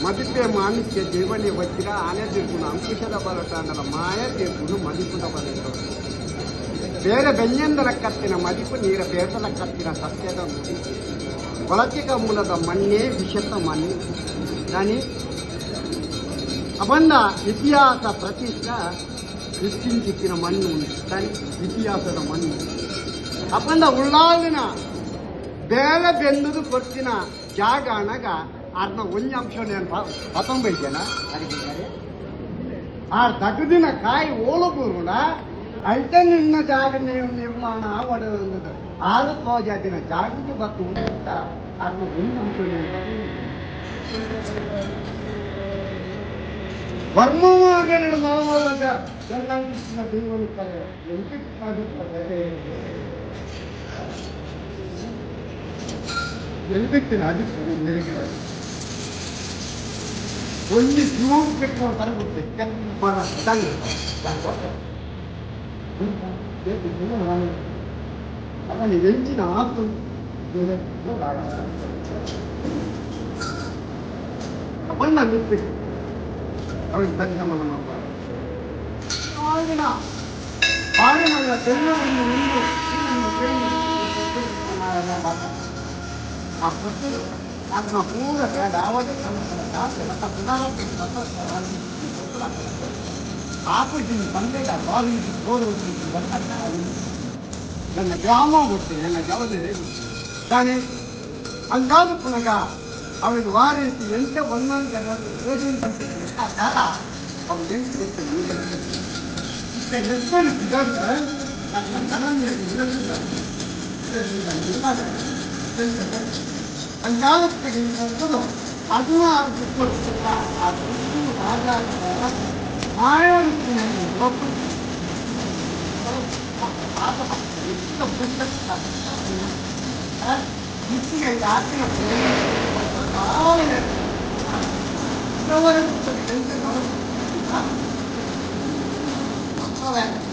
ಮದಿಪೆ ಮಾಣಿಕ್ಯ ಜೀವನಿ ವಜ್ರ ಆನೆ ತೀರ್ಪುನು ಅಂಕುಶದ ಬಲಟಾಂಡಲ ಮಾಯ ತೀರ್ಪುನು ಮದಿಪುದ ಬಲಟ ಬೇರೆ ಬೆಂಜಂದಲ ಕತ್ತಿನ ಮದಿಪು ನೀರ ಬೇಸಲ ಕತ್ತಿನ ಸತ್ಯದ ನುಡಿ ಕೊಳಚಿಕ ಮೂಲದ ಮಣ್ಣೇ ವಿಷದ ಮಣ್ಣು కానీ ಅಬಂದ ಇತಿಹಾಸ ಪ್ರತಿಷ್ಠಾ ಇತ್ತಿಂಚಿತ್ತಿನ ಮಣ್ಣು ಉಂಟು కానీ ಇತಿಹಾಸದ ಮಣ್ಣು ಅಪಂದ ಉಳ್ಳಾಲಿನ ಬೇಲೆ ಬೆಂದುದು ಕೊರ್ತಿನ ಜಾಗ ಅನಗ ಅರ್ನ ಒಂಜಿ ಅಂಶ నేను ಪತೊಂಬೈದೇನ ಆ ತಗುದಿನ ಕಾಯಿ ಓಲು ಕೂಡ అయితే ನಿನ್ನ ಜಾಗ ನೀವು ನಿರ್ಮಾಣ ಆವಡದು ಆರು ತೋಜಾದಿನ ಜಾಗಕ್ಕೆ ಬತ್ತು ಅರ್ನ ಒಂಜಿ ಅಂಶ వర్మమాగనుడు మామూలుగా కృష్ణ దేవుని ఎందుకు అది ಒಂಜಿ ಟ್ಯೂಬ್ పెట్టుకొని తరుగుతుంది అవన్నీ ఎంచిన ఆపు ಅವನ್ನ ಮಿತ್ತು ಅವನಿಗೆ ತನ್ನ ಪಾಡಿನ ತೆನ್ನವನ್ನು ಉಂಡು ಆ ಅದನ್ನ ಪೂರ ಬೇಡ ಆಪುಜಿನ ತಂದೆ ನನ್ನ ಗ್ರಾಮ ಗೊತ್ತು ನನ್ನ ಜವಾಬ್ದಾರಿ ತಾನೇ ಅಂಗಾದ ಪುನಗ ಅವನಿಗೆ ವಾರಿಸಿ ಎಂತ ಒಂದೊಂದು ಅವನು